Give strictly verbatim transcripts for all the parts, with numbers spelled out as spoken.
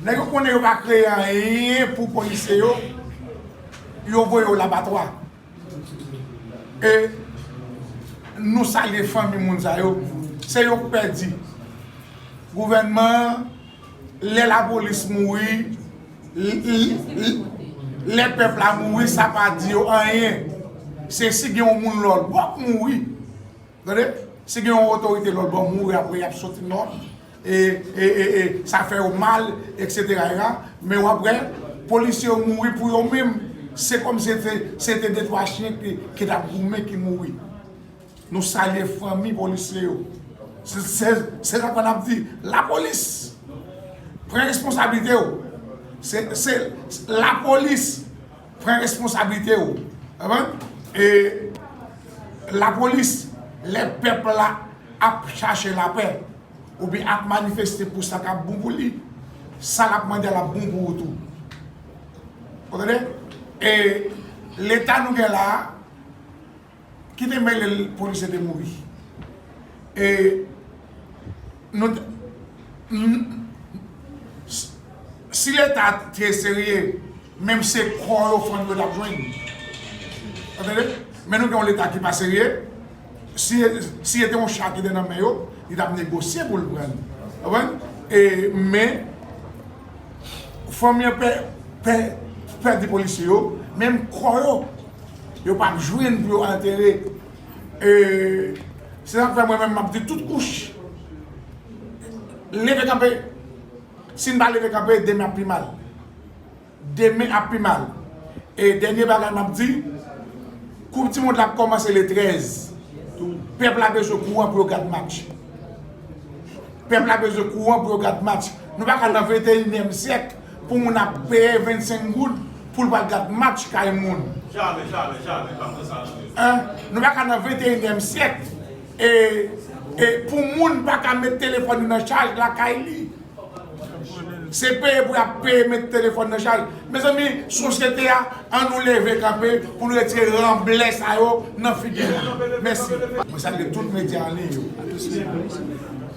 Nèg yo konnen yo pa kreye anyen pou polisye yo, yo voye yo labatwa. E nou salye fanmi moun sa yo. Se yo k pèdi. Gouvènman an, lè lapolis mouri, l- l- l- lè pèp la mouri, sa pa di yo anyen. Se si gen yon moun lòt bò k mouri. Tande? Si gen yon otorite lòt bò mouri, apre y ap soti nòt, e, e, e, e sa fè yo mal, etsetera. Men w ap wè, polisye yo mouri pou yo menm. Se kòmsi se te, se te de twa chen ki, ki t ap goumen ki mouri. Nou salye fanmi polisye yo. Se, se, se sa n ap di. Lapolis, pran responsablite w. Se, se lapolis, pran responsablite w. Konprann? E lapolis, lè pèp la ap chache lapè, oubyen ap manifeste pou sa k ap bon pou li, sa l ap mande a l ap bon pou ou tou. Ou tande? E leta nou gen la a, ki te mele l polisye te mouri. E nou t- n- s- si leta te serye, menm se kò yo fann yo t ap jwenn. Ou tande? Men nou gen yon leta ki pa serye. Si, si se te yon cha ki te nan men yo, li t ap negosye pou l pran l. Ou konprann? E, men, fanmi an pè, pè, pèdi polisye yo, menm kò yo, yo p ap jwenn pou yo antere. E, se sa k fè mwen menm m ap di tout kouch, leve kanpe. Si n pa leve kanpe, demen ap pi mal. Demen ap pi mal. E dènye bagay m ap di, Koup di mond la ap kòmanse le trèz. Pèp la bezwen kouran pou yo gad match. Pèp la bezwen kouran pou yo gad match. Nou pa ka nan venteyinyèm syèk pou moun ap peye vennsenk goud pou l pral gad match kay moun. Jamè, jamè, jamè, pa pran sa nan men. Hein? Nou pa ka nan venteyinyèm syèk e, e pou moun pa ka met telefòn li nan chaj lakay li. Se peye pou y ap peye met telefòn nan chaj. Mezanmi, sosyete a, an nou leve kanpe pou nou retire ranblè sa yo nan figi nou. Mèsi. Mwen salye tout medya an liy yo.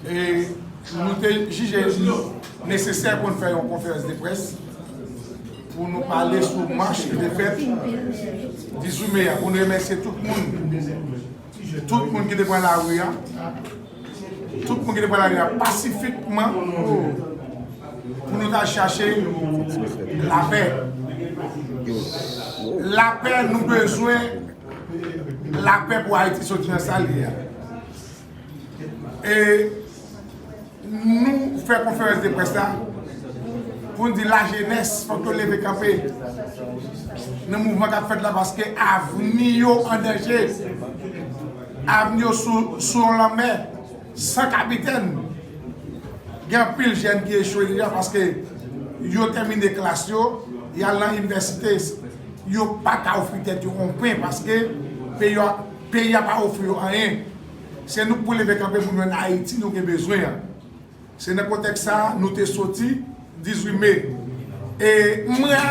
E nou te jije nesesè pou n fè yon konferans de près pou nou pale sou mach ki te fèt dizuit me a, pou n remèsye tout moun. Tout moun ki te pran lari a, tout moun ki te pran lari a pasifikman pou nou ta chache lapè. Lapè, nou bezwen lapè pou Ayiti soti nan sa l ye a. E nou fè konferans de près la pou n di lajenès, fòk yo leve kanpe nan mouvman k ap fèt la, paske avni yo an danje. Avni yo sou, sou yon lanmè san kapitèn. Gen anpil jèn ki echwe deja paske yo tèmine klas yo, y al nan inivèsite, yo pa ka ofri tèt yo yon pen paske peyi a, peyi a pa ofri yo anyen. Se nou k pou leve kanpe pou n jwenn Ayiti nou gen bezwen an. Se nan kontèks sa a nou te soti dizuit me. E m wè,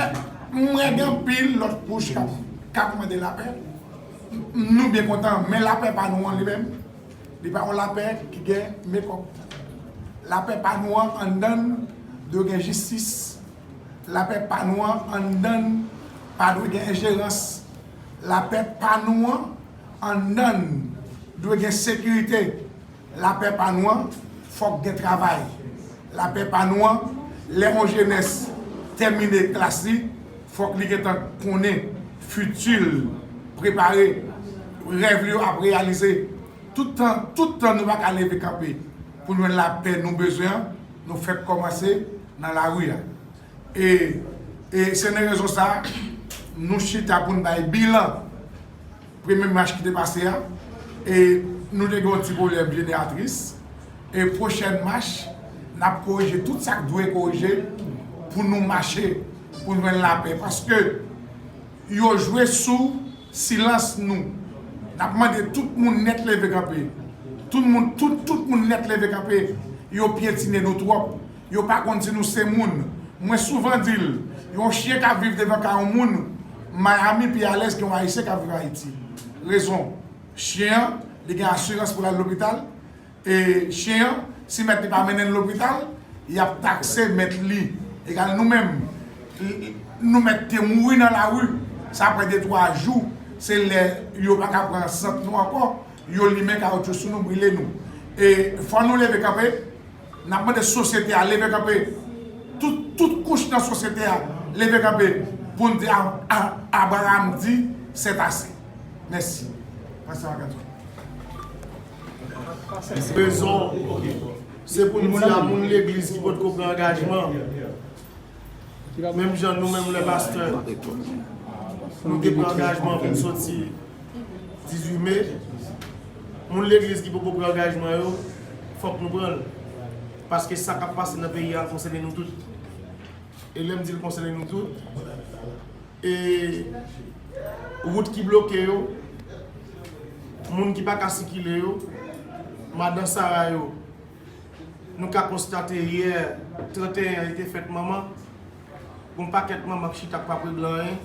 m wè gen anpil lòt kouch k ap, k ap mande lapè. Nou byen kontan, men lapè pa nou an li menm, li pa yon lapè ki gen mekòp. Lapè pa nou an anndan l dwe gen jistis. Lapè pa nou an anndan l pa dwe gen enjerans. Lapè pa nou an anndan l dwe gen sekirite. Lapè pa nou an, fòk gen travay. Lapè pa nou an, lè yon jenès tèmine klas li, fòk li gentan konnen fiti l, prepare, rèv li yo ap reyalize. Tout tan, tout tan nou pa ka leve kanpe pou n jwenn lapè nou bezwen an, nou fèk kòmanse nan lari a. E, e se nan rezon sa a, nou chita pou n bay bilan premye mach ki te pase a, e nou te gen yon ti pwoblèm jeneratris, e pwochèn mach, n ap korije tout sa k dwe korije pou nou mache, pou n jwenn lapè, paske yo jwe sou silans nou. N ap mande tout moun nèt leve kanpe. Tout moun, tout, tout moun nèt leve kanpe. Yo pyetine nou twòp. Yo pa konn si nou se moun. Mwen souvan di l, yon chen k ap viv devan kay yon moun, Miami pi alèz ke yon Ayisyen k ap viv Ayiti. Rezon, chen an, li gen asirans pou l al lopital. E chen an, si mèt li pa mennen l lopital, y ap takse mèt li. Egal nou menm, nou mèt te mouri nan lari, sa pran de twa jou, se lè yo pa ka pran sant nou ankò, yo limen kawotchou sou nou, brile nou. E fò nou leve kanpe, n ap mande sosyete a leve kanpe, tout, tout kouch nan sosyete a leve kanpe pou n di a, a, Abraham di c'est assez. Mèsi. Pastè Marc-Antoine. Rezon, se pou n di a moun legliz ki potko pran angajman. Menm jan nou menm lè pastè, nou te pran angajman pou n soti dizuit me. Moun legliz ki poko pran angajman yo, fòk nou pran l. Paske sa k ap pase nan peyi a konsène nou tout. E lè m di l konsène nou tout, e wout ki bloke yo, moun ki pa ka sikile yo, madan Sara yo, nou ka konstate yè, trannteyen an, li te fèt manman, gon pakèt manman k chita k p ap regle anyen,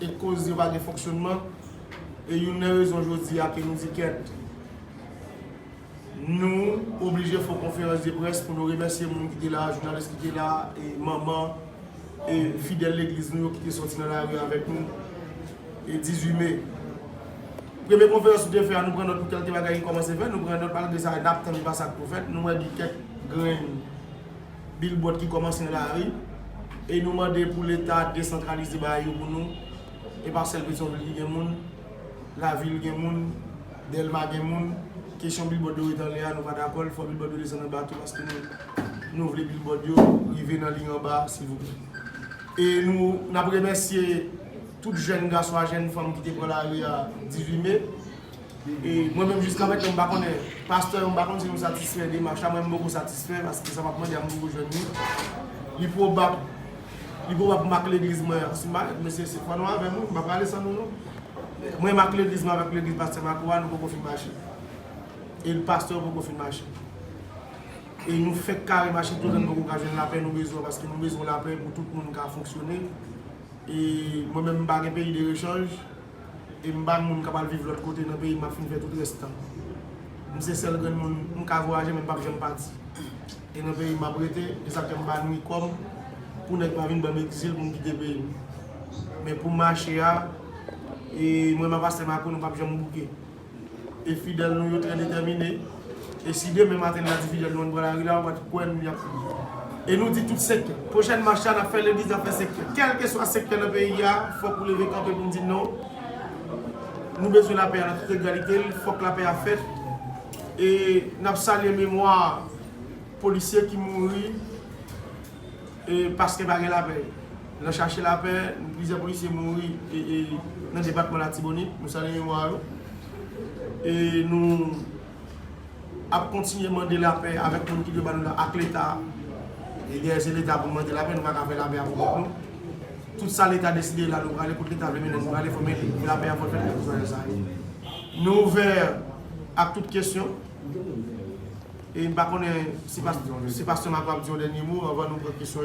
e koz yo pa gen fonksyonman, e youn nan rezon jodi a ke nou di kèt, nou oblije fè yon konferans de près pou nou remèsye moun ki te la, jounalis ki te la, e manman, e fidèl legliz nou yo ki te sòti nan lari avèk nou, e dizuit me. Premye konferans nou te fè a, nou pran nòt pou kèlke bagay ki kòmanse fèt, nou pran nòt malgre sa, n ap tann pa sa k pou fèt, nou wè gen kèk grenn billboard ki kòmanse nan lari, e nou mande pou Leta desantralize bagay yo pou nou, e pa sèl Petyonvil ki gen moun, Lavil gen moun, Dèlma gen moun, kesyon billboard yo ret anlè a, nou pa dakò l, fò billboard yo desann anba tou, paske nou, nou vle billboard yo rive nan liy anba, silvouplè. E nou, n ap remèsye tout jèn gason ak jèn fanm ki te pran lari a dizuit me. E mwen menm jiska mentnan m pa konnen, pastè yo m pa konn si nou satisfè demach la, mwen m poko satisfè paske sa m ap mande a m poko jwenn li. Li pwobab, li pwobab m ak legliz mwen an, si m pa, mesye se fò nou avè m wi, m pa prale san nou non. Mwen m ak legliz mwen avèk legliz pastè Marco a, nou poko fin mache. E pastè yo poko fin mache. E nou fèk kare mache toutan n poko ka jwenn lapè nou bezwen, paske nou bezwen lapè pou tout moun ka fonksyone. E mwen menm m pa gen peyi de rechanj, e m pa moun k ap al viv lòt kote nan peyi m ap fin fè tout rès tan. M se sèl grenn moun, m ka vwayaje men m p ap janm pati. E nan peyi m ap rete, e sa k fè m pa nwi kò m pou nèg pa vin ban m egzil pou m kite peyi m. Men pou mache a, e mwen menm ak pastè Marco nou p ap janm bouke. E fidèl nou yo trè detèmine. E si demen maten n ta di fidèl nou ann pran lari la, ou pa t kwè n y ap. E nou di tout sektè. Pwochèn mach la, n ap fè legliz, n ap fè sektè. Kèlkeswa sektè nan peyi a, fòk ou leve kanpe pou n di non. Nou bezwen lapè a nan tout entegralite l, fòk lapè a fèt. E n ap salye memwa polisye ki mouri, e paske pa gen lapè. Nan chache lapè, plizyè polisye mouri e, e, nan depatman Latibonit, nou salye memwa yo. E nou ap kontinye mande lapè avèk moun ki dwe ba nou la ak Leta. E dèyè se Leta pou n mande lapè, nou pa ka fè lapè a pou kont nou. Tout sa Leta deside la nou prale, kot Leta vle mennen nou prale, fò mennen lapè a fò l fèt kèlkeswa sa ye. Nou ouvè ak tout kesyon. E m pa konnen si pas-, si pastè Marco ap di yon dènye mo anvan nou pran kesyon.